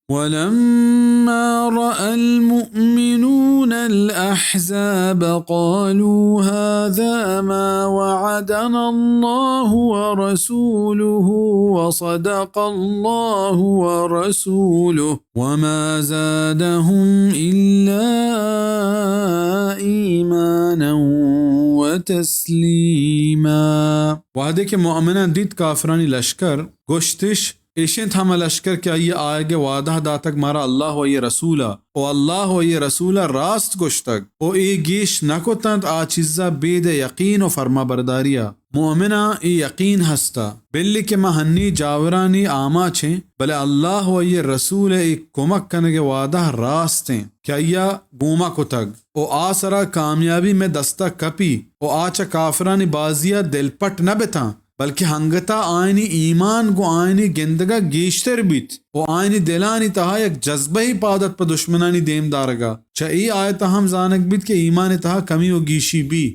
ولما رأى المؤمنون الأحزاب قالوا هذا ما وعدنا الله ورسوله وصدق الله ورسوله وما زادهم إلا إيمانا وتسليما۔ وہدے کہ مؤمناں دیت کافرانی لشکر، گوشتش، ایش انت ہما لشکر کہ آئی آیگ ء وعدہ داتگ مارا اللہ و آئی رسول ء، و اللہ و آئی رسول ء راست گوشتگ، و اے گیش نہ کتنت آ چیزا بید یقین و فرمانبرداری ء۔ مؤمناں اے یقین ہست ء، بلی کہ ما ہنی جاورانی آماچ ایں، بلے اللہ و آئی رسول ء اے کمک کنگ ء وعدہ راست ایں کہ آئی ء گوما کتگ و آ سرا کامیابی مئے دست ء کپی و آ چہ کافرانی بازی ء دلپٹ نہ بتاں، بلکہ انگتا آیانی ایمان گوں آیانی گندگ ء گیشتر بیت و آیانی دلانی تہا یک جذبہے پاد ات پہ دشمنانی دیم دارگ ء۔ چہ اے آیت ء ہم زانگ بیت کہ ایمان ء تہا کمی و گیشی بی۔